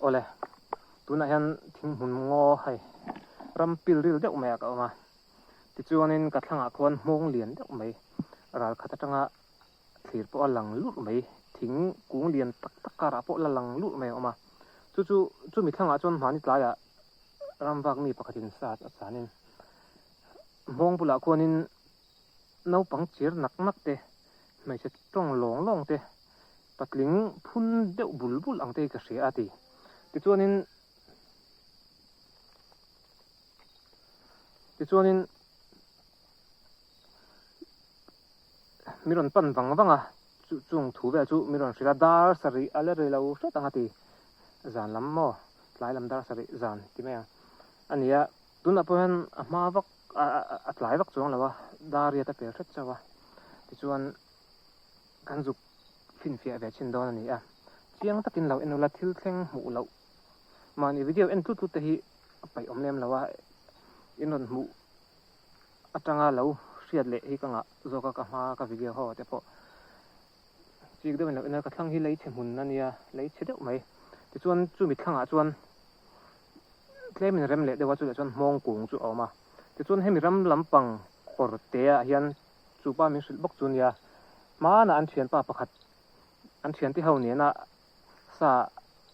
Awle, tunah hian thinghmun ngaw hei ram pil ril deuh maiah ka awm a, tichuanin ka thlangah khuan hmawng lian deuh mai ral khat atanga thlir pawh a lang lurh mai, thing kung lian tak tak karah pawh la lang lurh mai a awm a, chu chu chumi thlangah chuan hmani tlaiah ram vak mi pakhatin sa a chanin hmawng bulah khuanin naupang chir nak nak te, hmeichhe tawng lawng lawng te, patling phun deuh bul bul ang te hi ka hria a ti. Tichuanin tichuanin mi rawn pan vang vang a, chu chung thu vel chu mi rawn hrilh a, dar sarih a la ri lo hret ang a ti. Zan lam maw? Tlai lam dar sarih zan ti mai ang a ni a, tunah pawh hian a hma vak a tlai vak chuang lo a, dar riat a pel hret chauh a, tichuan kan zuk finfiah ve chhin dawn a ni a, chiang takin lo en ula thil thleng hmuh loh mahni video en tlut tlut te hi a paih awm lem lo a, in rawn hmuh atanga lo hriat leh hi ka ngah zawk a ka hma ka video ho te pawh chik deuhin lo en a, ka thlang hi lei chhe hmun a nia, lei chhe deuh mai, tichuan chumi thlangah chuan Tlemin rem leh deuh a chutah chuan hmawng kung chu a awm a, tichuan hemi ram lampang kawr te ah hian chu pa min hrilh bawk chu nia, hmanah an thianpa pakhat an thiante ho nena sa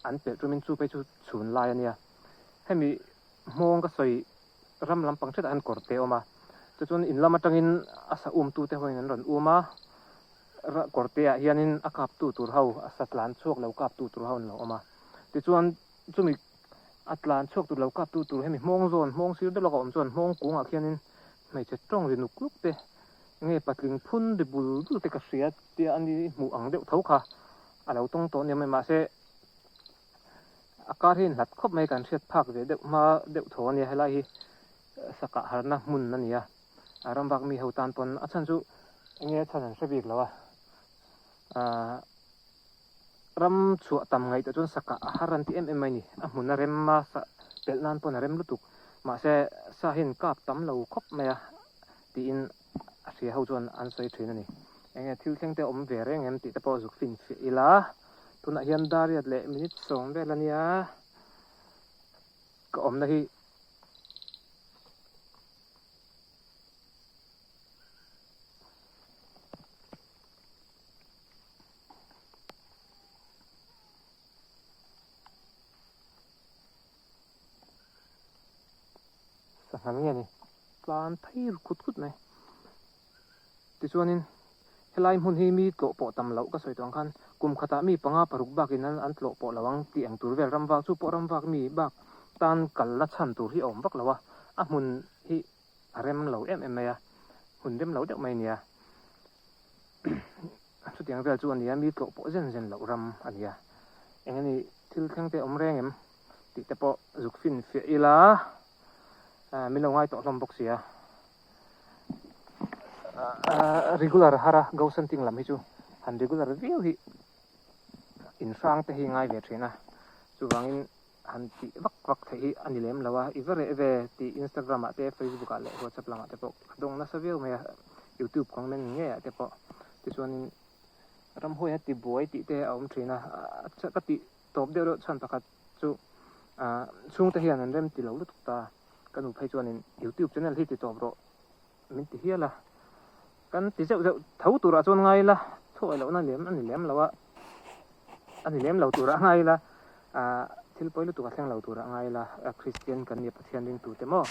an pelh tumin chu phei chu chhun lai a nia, hemi hmawng ka sawi ram lampang hretah hian kawr te a awm a, tichuan in lam atangin a sa um tute ho in an rawn um a, kawr te ah hianin a kap tu tur ho a sa tlan chhuak lo kap tu tur ho an lo awm a, tichuan chumi a tlan chhuak tur lo kap tu tur hemi hmawng zawn hmawng sir deuh lawk a awm chuan hmawng kungah khianin hmeichhe tawng ri nuk nuk te nge patling phun ri bul bul te ka hria tia ani hmuh ang deuh tho kha a lo tawng tawh nia mai mahse a kar hi inhlat khawp mai kan hriat phak ve deuh hma deuh tho ania helai hi sakah harna hmun a ni a a ram vak mi ho tan pawn a chhan chu enge a chhan an hre bik lo a ahh. Ram chhuah tam ngaihtuah chuan sakah a har an ti em em mai ni. A hmun a rem a, sa pelh nan pawn a rem lutuk. Mahse, sa hian kap tam lo khawp mai a tiin a hria ho chuan an sawi thin a ni. Enge thil thleng te awm ve reng em tih te pawh zuk fin fiah ila. Tunah hian dariat leh minute sawm vel a nia. Ka awmna hi. Sangha nge ni tlan phei ru khut khut mai tichuanin helai hmun hi mi tlawh pawh tam loh ka sawi tawh ang khan kum khatah mi panga paruk bakin an an tlawh pawh lo ang tih ang tur vel ram vak chu pawh ram vak mi bak tan kalna chhan tur hi a awm vak lo a a hmun hi a rem lo em em mai a hmun rem lo deuh mai a nia. Chutiang vel chu a nia, mi tlawh pawh zen zen loh ram a nia. Eng nge ni thil thleng te awm reng em tih te pawh zuk fin fiah ila, min lo ngai tawh hlawm bawk sia. Regular har a, ghost hunting lam hi chu han regular viau hi inhrang te hi ngai ve thin a, chuvangin han tih vak vak theih hi a ni lem lo a, i va reh ve tih Instagram ah te Facebook ah leh WhatsApp lamah te pawh ka dawng nasa viau mai a, YouTube comment ngei ah te pawh tichuanin ramhuai a ti buai tih te a awm thin a, ka tih tawp deuh deuh chhan pakhat chu ah chhungte hian an rem ti lo lutuk ta, ka nu phei chuanin YouTube channel hi ti tawp rawh min ti hial a, kan ti zeuh zeuh tho turah chuan ngai ila thuawih lohna lem a ni lem lo a, a ni lem lo turah ngai ila ah thil pawi lutuk a thleng lo turah ngai ila Kristian kan nia Pathian ringtu te maw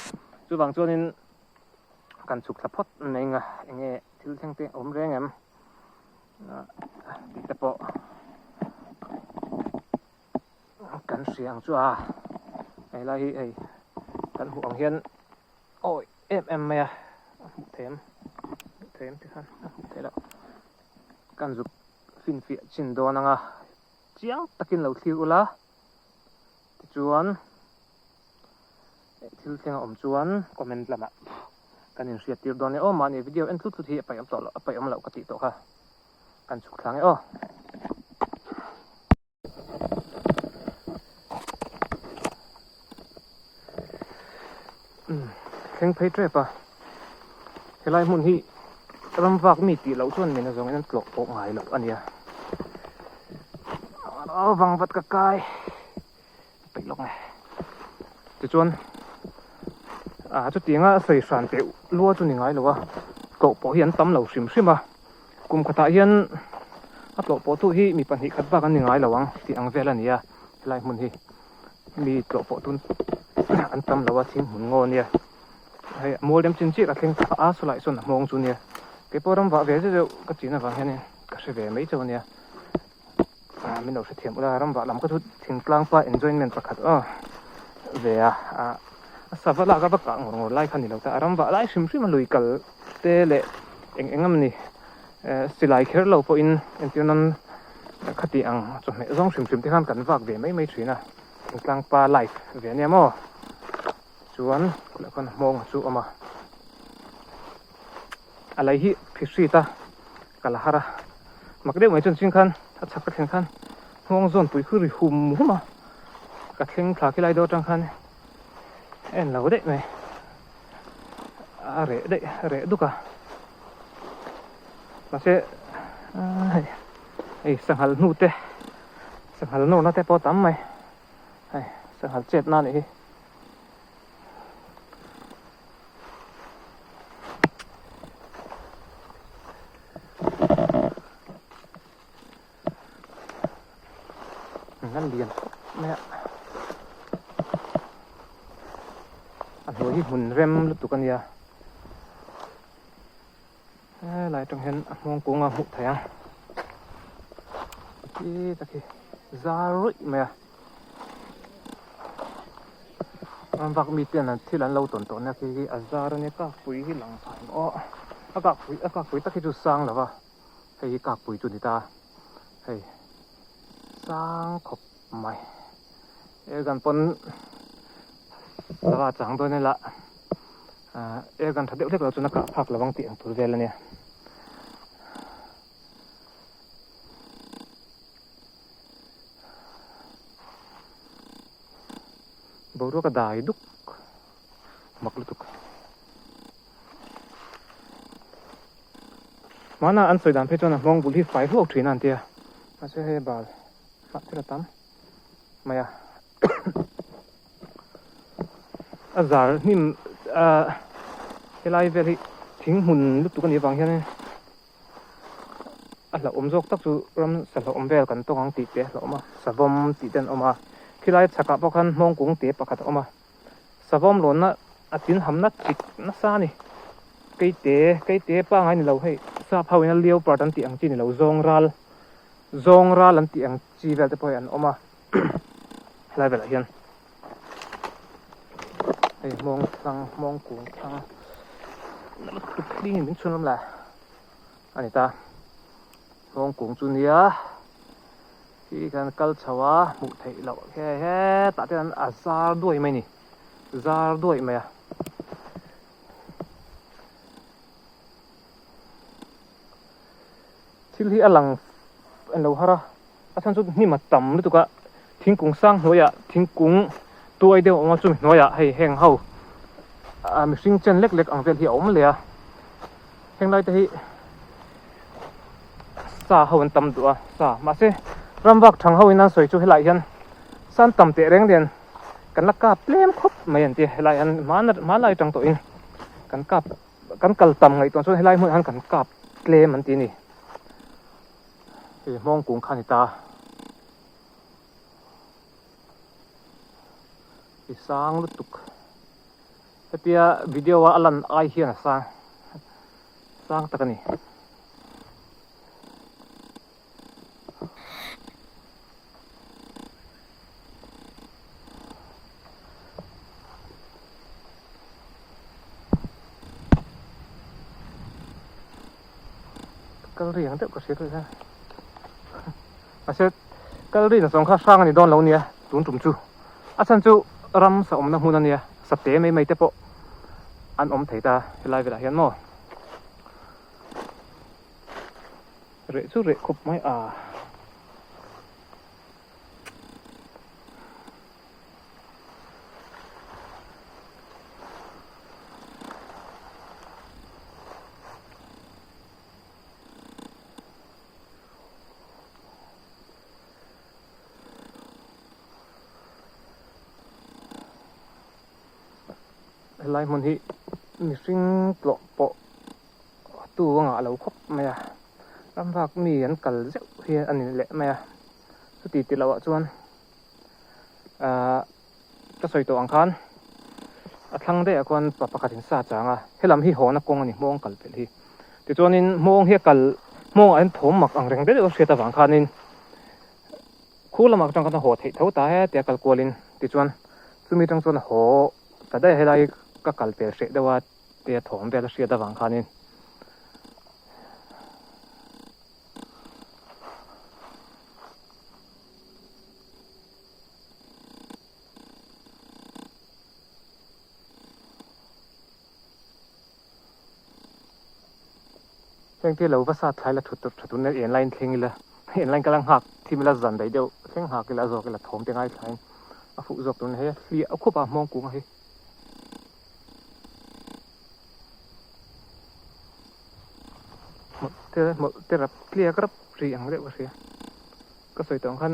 chuvang chuanin kan chhuk thla phawt mai anga eng nge thil thleng te awm reng em tih te pawh kan hria ang chu a helai hi hei kan hmuh ang hian awi em em mai a a hmuh theih em hmuh theih em tikhan a hmuh theih loh kan zuk finfiah chin dawn anga chiang takin lo thlir ula tichuan thil thleng a awm chuan comment lamah kan inhriat tir dawn e aw mahni video en tlut tlut hi a paih awm tawh loh a paih awm loh ka tih tawh kha kan chhuk thlang e aw. Thleng phei tep a, helai hmun hi ram vak mi tih loh chuan min a zawngin an tlawh pawh ngai loh a nia. Vang vat ka kai. chhuak nge. Tichuan ah chutianga sawi hran teh lua chu ni ngai lo a, tlawh pawh hi an tam lo hrim hrim a, kum khatah hian a tlawh pawh tu hi mi pahnih khat bak an ni ngai lo ang tih ang vel a ni a, helai hmun hi mi tlawh pawh tun an tam lo a thing hmun ngaw ania hei a mual rem chin chiah ka thleng ta a sawlai sawn a hmawng chu ania keipawh ram vah ve zeuh zeuh ka chin avang hianin ka hre ve mai chauh ania. Ah min lo hrethiam ula ramvah lam kha chu thingtlang pa enjoyment pakhat aw ve a ah a sava lak a va kah ngawr ngawr lai kha ni lo ta a ramvah lai hrim hrim a lui kal te leh eng eng emaw ni eh silai kher lo pawhin entir nan khati ang chawhmeh zawng hrim hrim te khan kan vak ve mai mai thin a thingtlang pa life ve ania maw chuan khulai khuan hmawng chu a awm a a lei hi phihrit a. Ka la har a, mak deuh mai chuan ching khan a chhak ka thlen khan nghawng zawn pui khu ri hum hum a, ka thleng thla khi lai deuh atang khan en lo daih mai, a reh daih a reh duk a, mahse hei hei sanghal hnu te sanghal nawrna te pawh a tam mai, hei sanghal chetna a nih hi. An lian khawp mai a a hnuai hi hmun rem lutuk a nia helai atang hian a nghawng kawng a hmuh theih a khi tak hi zar ruih mai a. Ram vak mi ten an thil an lo tawn tawh na khi hi a zar ania kakpui hi lang phah em aw a kakpui a kakpui tak hi chu sang lo va hei hi kakpui chu a ni ta hei sang khawp mai airgun pawn sava chang dawn ila ah airgun tha deuh hlek lo chuan a kah phak lo ang tih ang tur vel ania. Boruak a dai duk mak lutuk. Hmana an sawi dan phei chuan a hmawng bul hi fai hluak thin a an tia. Mahse hei bal hnah thil a tam mai a. A zar hnim ah helai vel hi thing hmun lutuk a nih avang hian A hlauhawm zawk tak chu ram sa hlauhawm vel kan tawng ang tih te a hlauhawm a, savawm tih te an awm a, khilai chhakah pawh khan hmawng kung te pakhat a awm a, savawm lawnna a tin hamna chik nasa a ni, keite keite pangai ni lo hei sap ho in a leopard an tih ang chi ni lo zawng ral zawng ral an tih ang chi vel te pawh hi an awm a helai velah hian hei hmawng thlang hmawng kung thlang lutuk hling in min chhun awm la a ni ta hmawng kung chu nia khi khan kal chho a hmuh theih loh he hetah te hian a zar duai mai a ni zar duai mai a. Thil hi a lang an lo har a, a chhan chu hnim a tam lutuk a, thingkung sang hnuaiah thingkung tuai deuh a awm a, chumi hnuaiah hei heng ho ah mihring chen lek lek ang vel hi a awm leh a, heng lai te hi sa ho an tam duh a, sa mahse ram vak thang ho in an sawi chu helaiah hian san tam teh reng lian kan la kap tlem khawp mai an ti a, helaiah hian hmanlai atang tawhin kan kap. Kan kal tam ngaihtuah chuan helai hmunah hian kan kap tlem an ti a ni. Hei hmawng kung kha a ni ta. I sang lutuk. Hetia video a a lan ai hian a sang sang tak a ni. Kal ri ang deuh ka hria tawh hian mahse kal ri na zawng kha hrang a ni dawn lo nia tun tum chu a chhan chu ram sa awmna hmun a nia sa te mai mai te pawh an awm thei ta helai velah hian maw. Reh chu reh khawp mai a. Helai hmun hi mihring tlawh pawh tu a ngah lo khawp mai a, ramvak mi an kal zeuh hi a ni leh mai a, chuti tih loh ah chuan ahh ka sawi tawh ang khan a thlang daih ah khuan pa pakhat in sa chang a, helam hi hawna kawng a ni hmawng kal pelh hi, tichuanin hmawng hi a kal hmawng ah hian thawm mak ang reng deuh deuh a hriat avang khanin Khu lamah atang khan a haw theih tho ta he tia kal kualin tichuan chumi atang chuan a haw ta daih a, helai ka kal pel hreh deuh a tia thawm vel a hriat avang khanin Heng te lo va sat thlai la thut tha tun en line thleng ila en line ka la nghak thim ila zan daih deuh thleng nghak ila a zawk ila thawm te ngai thlain a fuh zawk tun hei a hliah a khup a hmawng kung a hi. Hmawlh te hmawlh te rap tliak rap ri ang deuh ka hria ka sawi tawh ang khan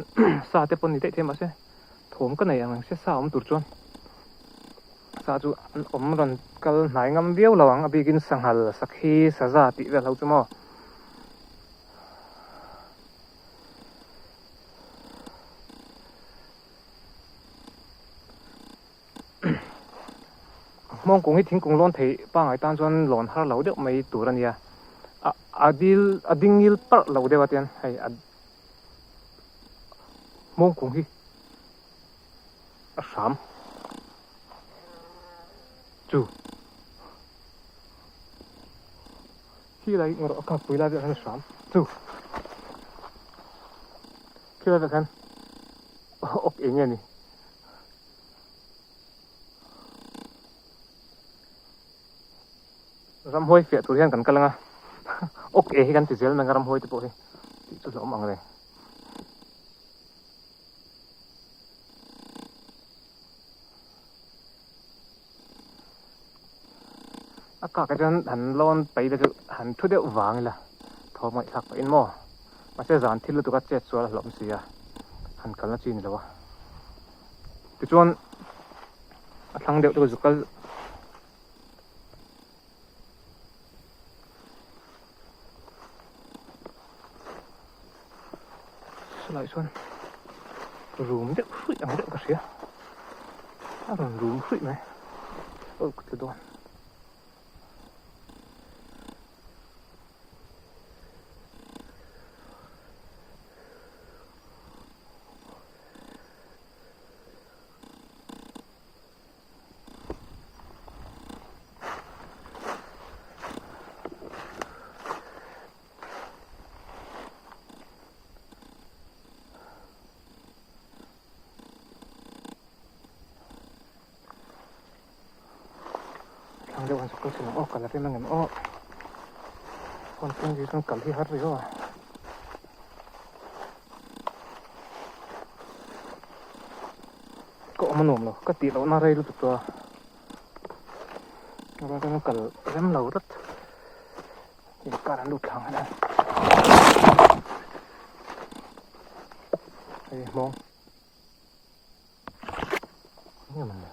sa te pawh ni daih thei mahse thawm ka nei ang ang sia sa awm tur chuan. Sa chu an awm rawn kal hnai ngam viau lo ang, a bikin sanghal, sakhi, saza tih vel ho chu maw. Hmawngkung hi thingkung lawn thei pangai tan chuan lawn har lo deuh mai tur a nia, a dil a ding ngil parh lo deuh a tian hei a hmawngkung hi. A hram chu khi lai ngawrh a kak pui lai velah khan a hram chu khi lai velah khan awk eng nge a ni. Ramhuai fiah tur hian kan kal anga awk e hi kan ti zel mai ang ramhuai te pawh hi tih chu hlauhawm ang reng. A kak ah chuan han lawn paih te chu han thu deuh vang ila thawm ngaihthlak pahin maw mahse zan thil lutuk a chet sual a hlawm si a han kalna chi ni lo a tichuan a thlang deuh te chu kal. Chulaiah chuan rum deuh hruih ang deuh ka hria a rawn rum hruih mai aw ka tlu dawn. Thlang deuh han chhuk kal thin ang aw kal a rem angem aw phone keng zir chuan kal hi har riau a. Ka awm a nuam lo ka tih lohna rei lutuk tawh a rual chuan kal rem lo tlat inkar an lut thlang hian hei hmawng enge mawni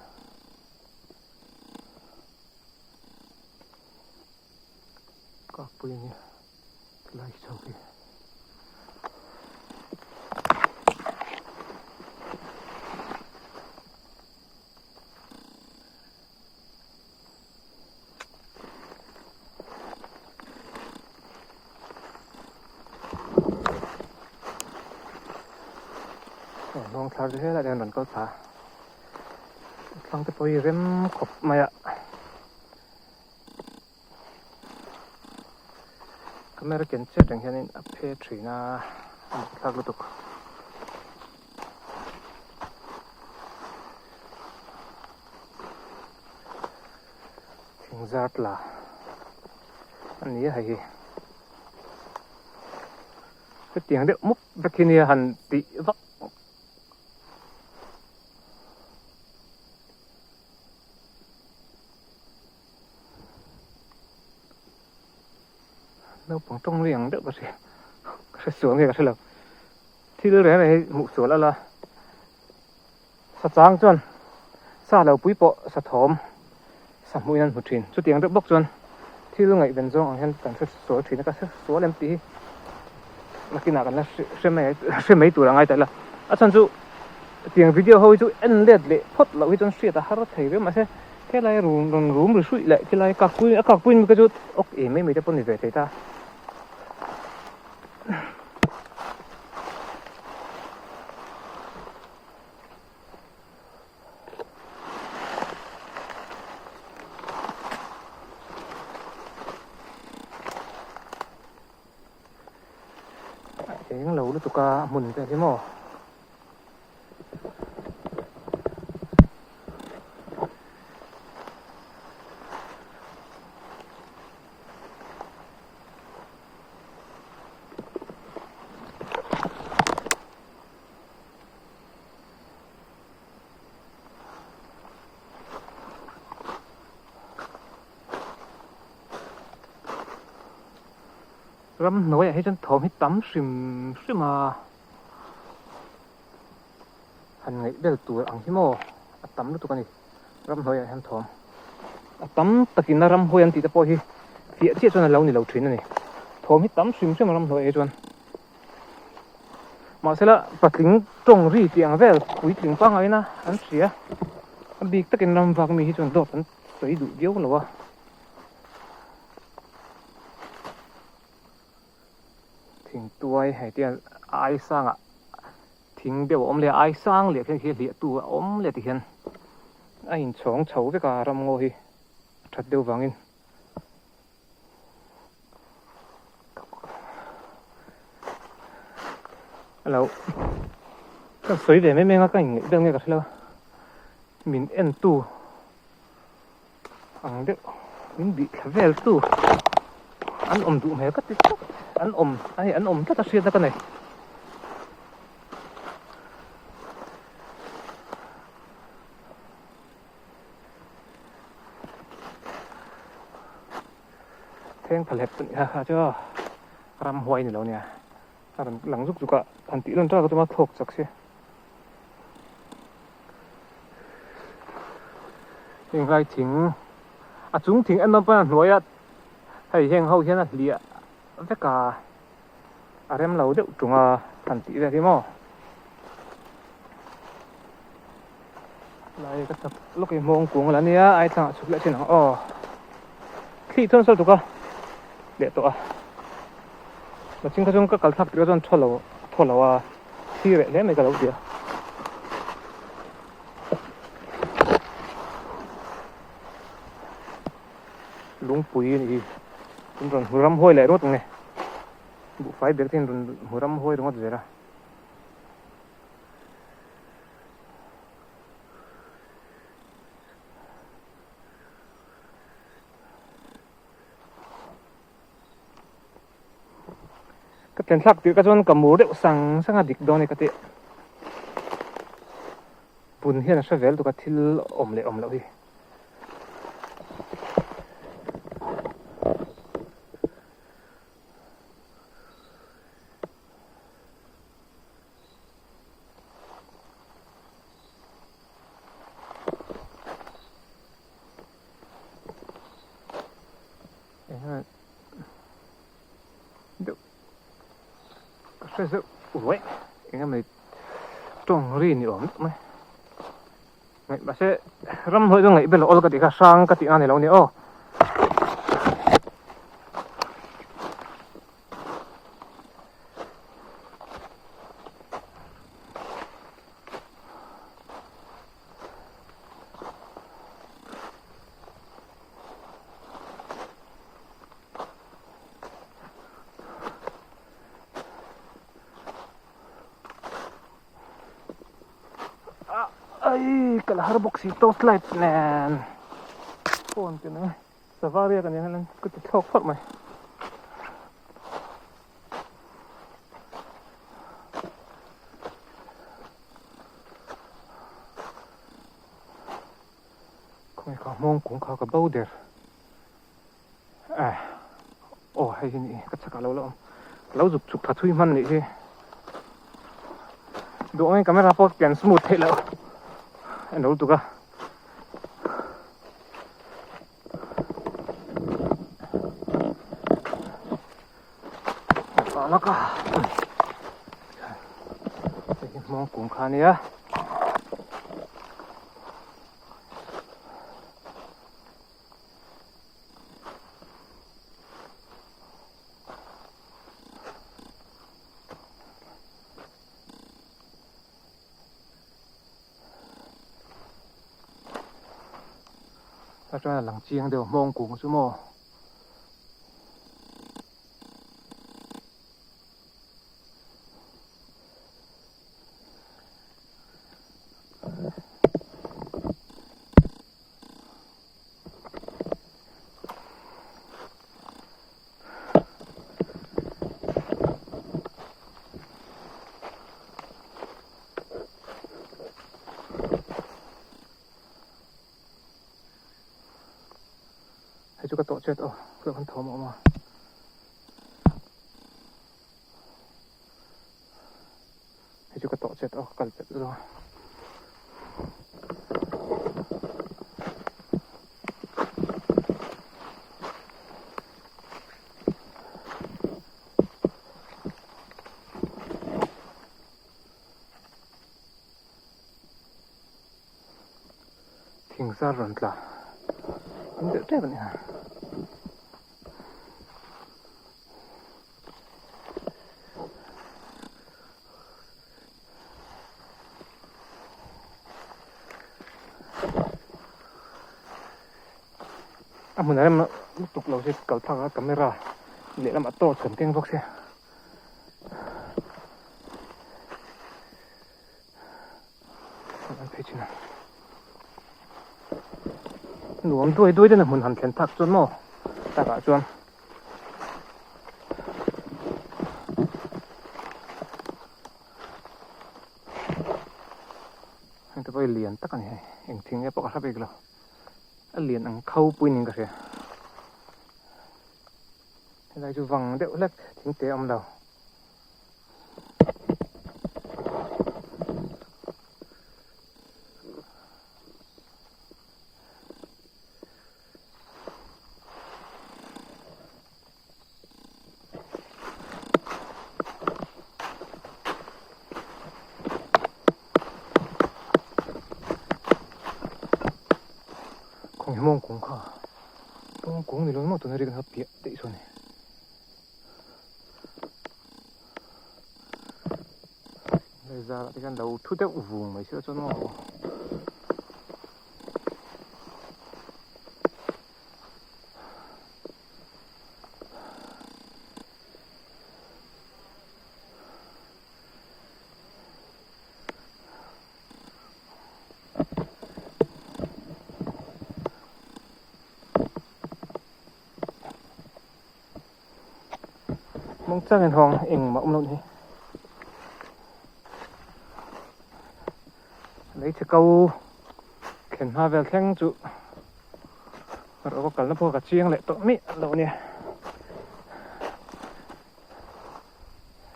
kakpui a nia tilai chho khi. Hnawng thlar chu helai hian rawn kal thla thlang te pawh hi rem khawp mai a camera ken chet reng hianin a phe thin a a mak thlak lutuk. Thing zar tla a ni a hei hi hetiang deuh mup vek hi nia han tih vak naupang tawng ri ang deuh ka hria ka hre sual nge ka hre lo thil reng reng hi hmuh sual ala Sa chang chuan sa lo pui pawh sa thawm Sahmuin an hmu thin. Chutiang deuh bawk chuan thil ngaihven zawng ang hian kan hre sual thin a, ka hre sual em tih hi nakinah kan la hre mai hre mai tur a ngai ta ila. A chhan chu tiang video ho hi chu en let leh phawt loh hi chuan hriat a har thei viau mahse helai rum rawn rum ri hruih leh khilai kakpui a kakpui mi kha chu awk em mai mai te pawh ni ve thei ta. Eng lo lutuk a hmun te hi maw. Ramhnuaiah hi chuan thawm hi tam hrim hrim a, han ngaih bel tur ang hi maw a tam lutuk a ni ramhnuaiah hian thawm a tam takin a ramhuai an tih te pawh hi fiah chiah chuan a lo ni lo thin a ni thawm hi tam hrim hrim a ramhnuaiah hi chuan. Mahsela patling tawng ri tih ang vel puitling pangaina an hria. A bik takin ram vak mi hi chuan dawt an sawi duh viau lo a. Thingtuai hei te hian ai sangah thing deuh a awm leh a, ai sang leh khi hliah tu a awm leh ti hian a inchhawng chho vek a ramngaw hi a that deuh vangin. Hello ka sawi ve mai mai anga ka inngeih deuh nge ka hrelo a min en tu ang deuh min bih thla vel tu an awm duh hmel ka ti tlat an awm a hei an awm tlat a hriatna ka nei. Thleng pha hlep chu ni kha chu ramhuai ni lo nia a rawn lang zuk zuk a han tih lan tak chuan a thlawk chak si heng lai thing a chung thing en dawn pawn a hnuai a hei heng ho hian a hliah vek a a rem lo deuh tung a han tih vel hi maw. Lai ka chak lawk i hmawng kung la nia ai thlangah chhuk leh thin ang aw thli chuan sawi tuk a leh tawh a maching kha chuan ka kal thlak tirh chuan thaw lo thaw lo a thli reh hle mai ka lo ti a. Lungpui a nih hi in rawn hmu ram huai leh ringawt ang e buhfai ber te in rawn hmu ram huai ringawt zel a. Ka thlen thlak tirh ka chuan ka mur deuh sang sang a dik dawn e ka tih vun hian a hre vel tuk a thil awm leh awm loh hi. Deuh ka hre zeuh uaih eng emawni tawng ri ni awm deuh mai ngaih mahse ramhnuai chu ngaih bel a awl ka tih kha hrang ka tih ang a ni lo a ni aw. Ai ka la har bawk si torch light nen phone te mai sava riak ania hian ka ti thlawk phawt mai. Khawnge kha hmawng kung kha ka bo der eh aw hei hi ni ka chakah lo la awm ka lo zuk chhuk thla thui hman nih hi duh angin camera pawh ken smooth theih loh en lo lutuk a. hram a ka hei hi hmawng kung kha a nia. A chuan a lang chiang deuh hmawng kung chu maw. Hei chu ka tawh chet aw ka han thawm a awm a. Hei chu ka tawh chet aw ka kal pet zawng a. Thing zar rawn tla an deuh tep a ni a. A hmun a rem lutuk lo hi kal thlak a camera lehlamah torch kan keng bawk sia. An phei thin a. Nuam duai duai den a hmun han thlen thak chuan maw takah chuan heng te pawh hi lian tak a ni hei eng thing nge pawh ka hre bik lo a lian ang kho pui niin ka hria helai chu vang deuh hlek thing te a awm lo. Kawng hi mawng kawng kha mawng kawng ni lo maw tuna ri kan ha piah daih sawn ni. Hei zarah te hian lo thu deuh vung mai sila chuan maw. Mawng changin hawng engmah awm lo ni. Lei chhe ko thlen hma vel thleng chu rawh ka kalna pawh ka chiang leh tawh miah lo nia.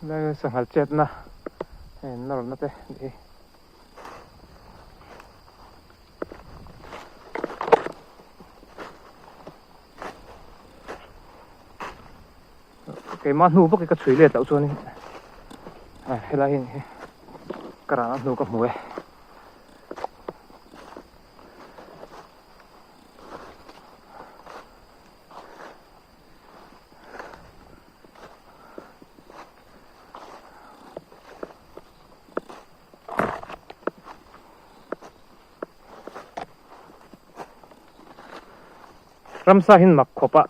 Helai sanghal chetna hei nawrna te nih hi. Keimah hnu bawk hi ka chhui let loh chuanin helai hi ni ka rana hnu ka hmu e. Ramsa hi mak khawp a,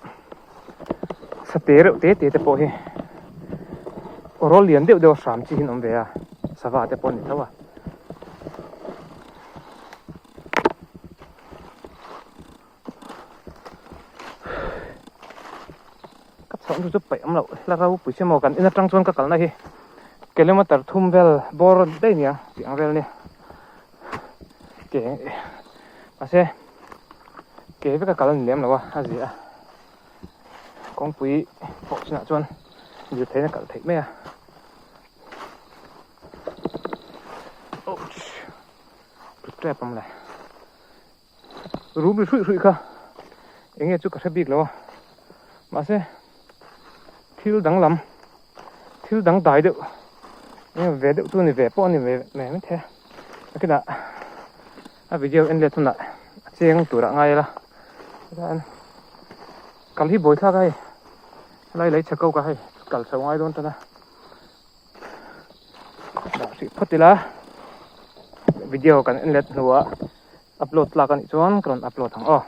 sate reuh te te te pawh hi rawl lian deuh deuh a hram chi hi an awm ve a, sava te pawh a ni tho a. Ka chhoh chu chu paih awm loh hla ropui che maw kan in atang chuan ka kalna hi kilometer thum vel bawr daih nia tih ang vel nia ke mahse ke veka kal a ni lem lo a a zia a kawngpui pawh chinah chuan lirthei a kal theih mai a ouch tap awm le. Rum ri hruih hruih kha eng nge chu ka hre bik lo a mahse thil danglam Thil dang dai deuh eng ve deuh chu ni ve pawh a ni ve mai maithei a nakinah a video en let hunah a cheng turah ngai ila chuan kal hi buaithlak a hei helai lei chhe ko ka hei kal chho ngai dawn tan a dah hrih phawt ila video kan en let hnuah upload tlak a nih chuan ka rawn upload ang aw.